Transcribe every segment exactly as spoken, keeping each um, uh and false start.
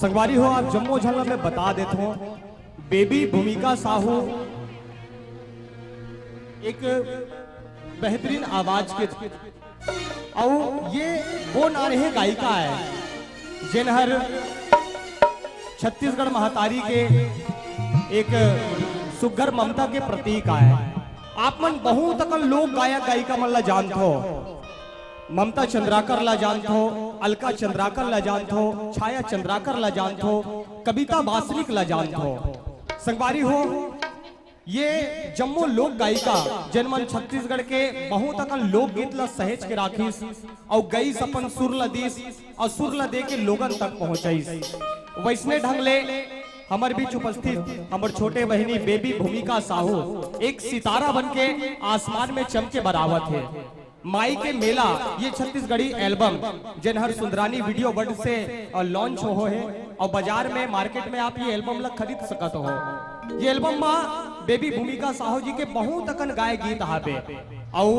संगवारी हो, आप जम्मो झन ला मैं बता देत हूँ, बेबी भूमिका साहू एक बेहतरीन आवाज के, अउ ये वो नान्हे गायिका है, जेन हर छत्तीसगढ़ महतारी के एक सुग्घर ममता के प्रतीक आय। आप मन बहुत अकन लोक गायक गायिका मन ला जानथो, ममता चंद्राकर ला जानथो, अलका चंद्राकर ला जानथो, छाया चंद्राकर ला जानथो, कविता वासनिक ला जानथो। संगवारी हो, ये जम्मो लोक गायिका, जेन मन छत्तीसगढ़ के बहुत अकन लोकगीत ला सहेज के राखिस अउ गईस, अपन सुर ला दीस अउ सुर ला दे के लोगन तक पहुंचाइस। वैसने ढंग ले हमर बीच उपस्थित हमर छोटे बहिनी बेबी भूमिका साहू एक सितारा बन के आसमान में चमके बर आवत हे। माई के मेला, ये छत्तीसगढ़ी एल्बम, जेन हर सुंदरानी वीडियो वर्ल्ड से, अ, लॉन्च हो हे अउ बाजार में, मार्केट में आप ये एल्बम ला खरीद सकत हो। ये एल्बम मा बेबी भूमिका साहू जी के बहुत अकन गाए गीत हाबे अउ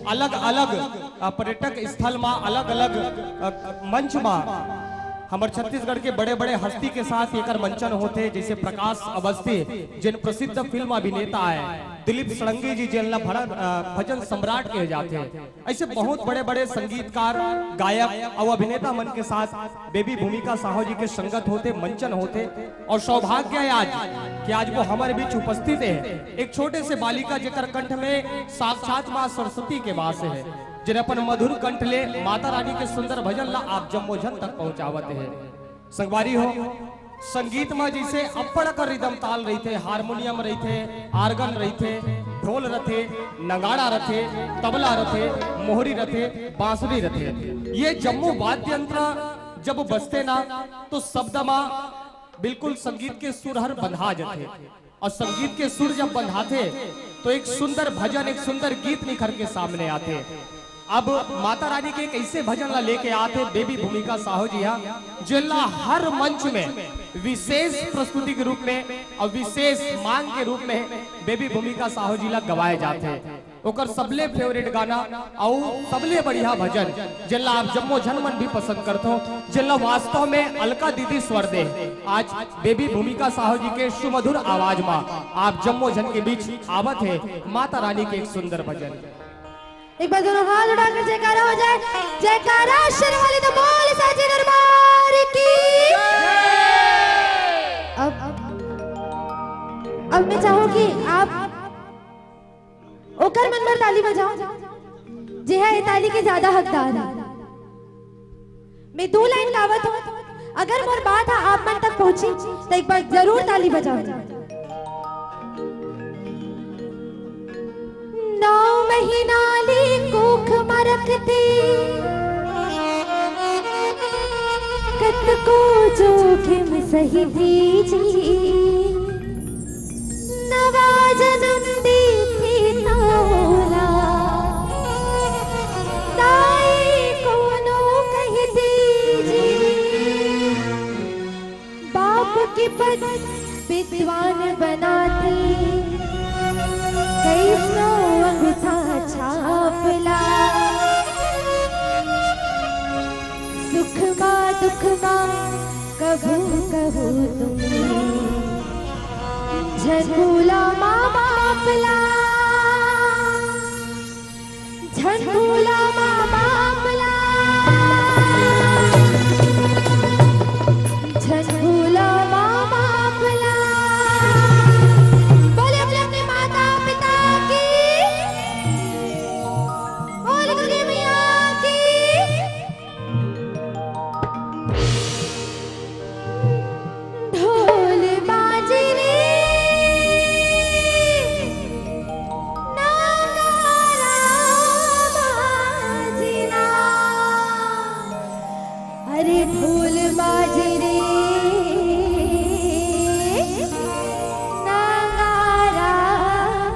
अलग-अलग, अ, पर्यटक स्थल मा, अलग-अलग, अ, मंच मा हमर छत्तीसगढ़ के बड़े-बड़े हस्ती के साथ एकर मंचन होथे, जैसे प्रकाश अवस्थी, जेन प्रसिद्ध फिल्म अभिनेता आय, दिलीप षडंगी जी, जेन ला भरत, अ, भजन सम्राट कहे जाथे। ऐसे बहुत बड़े-बड़े संगीतकार, गायक अउ अभिनेता मन के साथ बेबी भूमिका साहू जी के संगत होथे, मंचन होथे। अउ सौभाग्य है आज कि आज वो हमर बीच उपस्थित है, एक छोटे से बालिका, जेकर कंठ में साक्षात माँ सरस्वती के वास है, जेन अपन मधुर कंठ ले माता रानी के सुंदर भजन ला आप जम्मो झन तक पहुँचावत है। संगवारी हो, संगीत म जइसे अब्बड़ अकन रिदम ताल रहिथे, हारमोनियम रहिथे, आर्गन रहिथे, ढोल रथे, नगाड़ा रथे, तबला रथे, मोहरी रथे, बांसुरी रथे। ये जम्मो वाद्य यंत्र जब बजथे ना, तो शब्द म बिल्कुल संगीत के सुर हर बंधा जथे। अउ संगीत के सुर जब बंधाथे, तो एक सुंदर भजन, एक सुंदर गीत निखर के सामने आथे। अब माता रानी के एक ऐसे भजन ला लेके आथे बेबी भूमिका साहू जी हा, जेला हर मंच में विशेष प्रस्तुति के रूप में अउ विशेष मांग के रूप में बेबी भूमिका साहू जी ला गवाए जाथे। ओकर सबले फेवरेट गाना अउ सबले बढ़िया भजन, जेला आप जम्मो झन मन भी पसंद करथो, जेला वास्तव में अलका दीदी स्वर दे, आज बेबी भूमिका साहू जी के सुमधुर आवाज मा आप जम्मो झन के बीच आवत हे माता रानी के एक सुंदर भजन। एक बार दोनों हाथ उठाकर जयकारा हो जाए, जयकारा शेर वाले तो बोल साचे दरबार की। अब, अब मैं चाहूंगी आप ओकर मन बर ताली बजाओ, जे हा ए ताली के ज्यादा हकदार है। मैं दो लाइन गावत हूँ, अगर मोर बात हा आप मन तक पहुंची, तो एक बार जरूर ताली बजाओ। नौ महीना ले कोख म रखते, कतको जोखिम सहिते जी। नवा जनम देथे तोला, दाई कोनो कहिथे जी। बाप के पद विद्वान बनाथे, कइसनो अंगूठा छाप ला। सुख मा दुख मा कभू कहू तुम, झन भूला माँ बाप ला। झन भूला माँ बाप ला, झन भूला माँ बाप ला। बोले अपने अपने माता पिता की, बोले दुर्गे मैया की। ढोल बाजे रे, नगारा बाजे ना। अरे ढोल बाजे रे, नगारा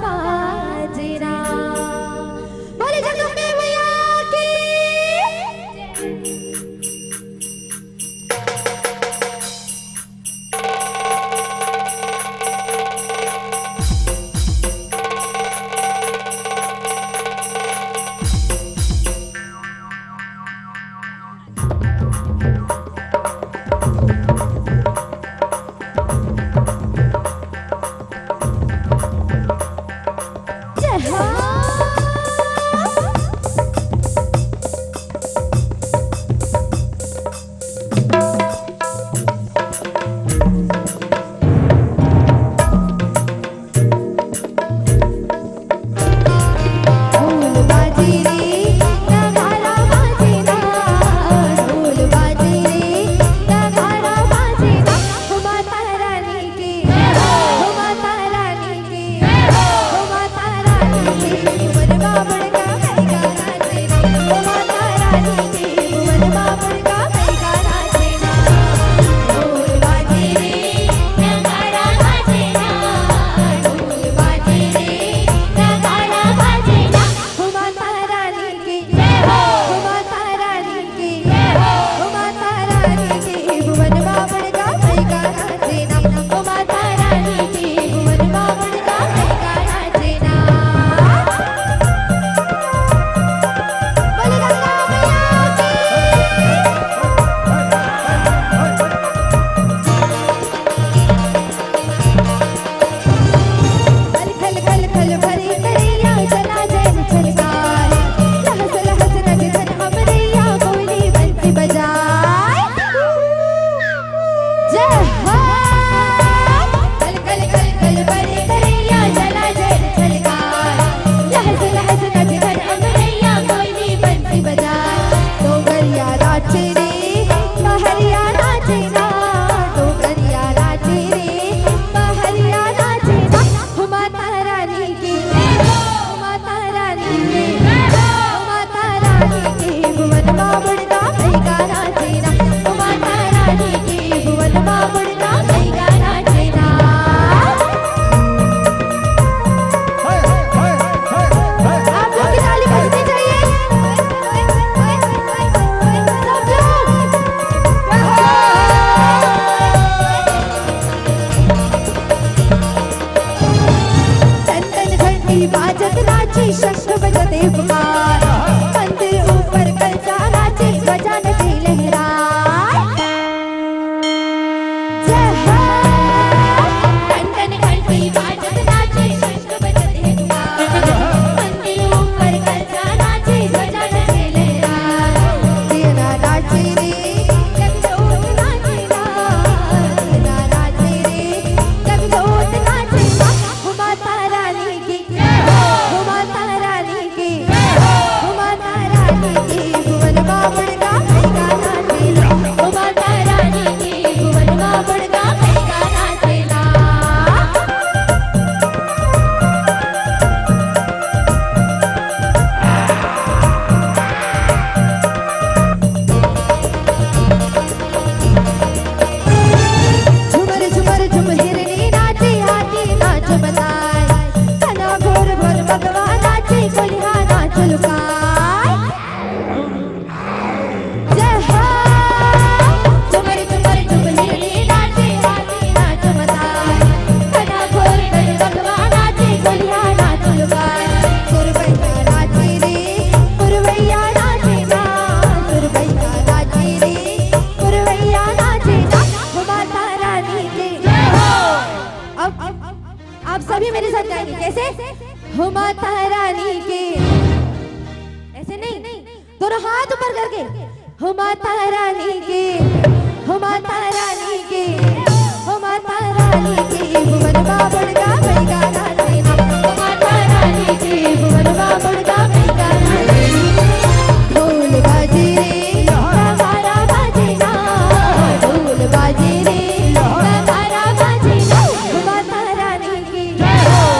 बाजे ना। बोले जगदम्बे मैया की। अभी मेरे साथ गाएंगे, कैसे? हो माता रानी के, ऐसे नहीं, दोनों हाथ ऊपर करके। हो माता रानी के, हो माता रानी के, हो माता रानी के, भुवन बाबड़ का बैगा नाचे ना। हो माता रानी के, भुवन बाबड़ का बैगा नाचे ना। ढोल बाजे रे, नगाड़ा बाजे ना, ढोल बाजे रे, नगाड़ा बाजे ना। हो माता रानी की,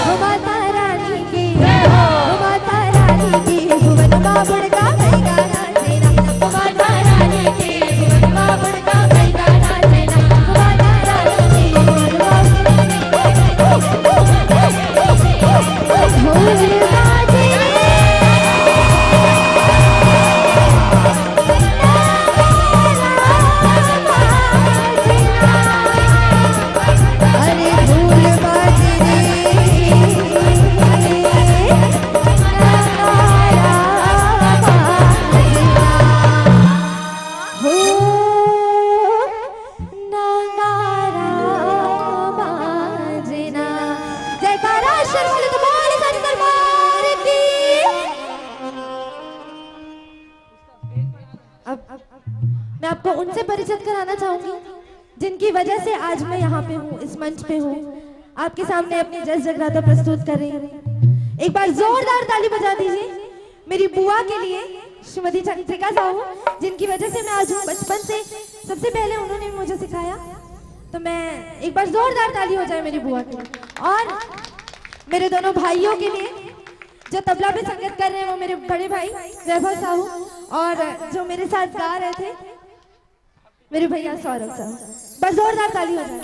हो माता रानी की, हो माता रानी की, भुवन बाबड़ का बैगा नाचे ना। हो माता रानी की, भुवन बाबड़ का बैगा नाचे ना। हो माता रानी की, भुवन बाबड़ का ढोल बाजे रे। अरे ढोल बाजे रे, नगाड़ा बाजे ना। हो नगाड़ा बाजे ना। जयकारा शेर वाले तो बोल सारे दरबार की। अब मैं आपको उनसे परिचित कराना चाहूंगी जिनकी वजह से आज मैं यहाँ पे हूँ, इस मंच पे हूँ, आपके सामने अपनी जस जगराता प्रस्तुत कर रही हूँ। एक बार जोरदार ताली बजा दीजिए मेरी बुआ के लिए, श्रीमती चंद्रिका साहू, जिनकी वजह से मैं आज हूँ। बचपन से सबसे पहले उन्होंने मुझे सिखाया, तो मैं एक बार जोरदार ताली हो जाए मेरी बुआ के लिए। और मेरे दोनों भाइयों के लिए जो तबला पे संगत कर रहे हैं, वो मेरे बड़े भाई वैभव साहू, और जो मेरे साथ गा रहे थे मेरे भैया सौरभ साहू। बस जोरदार ताली हो जाए।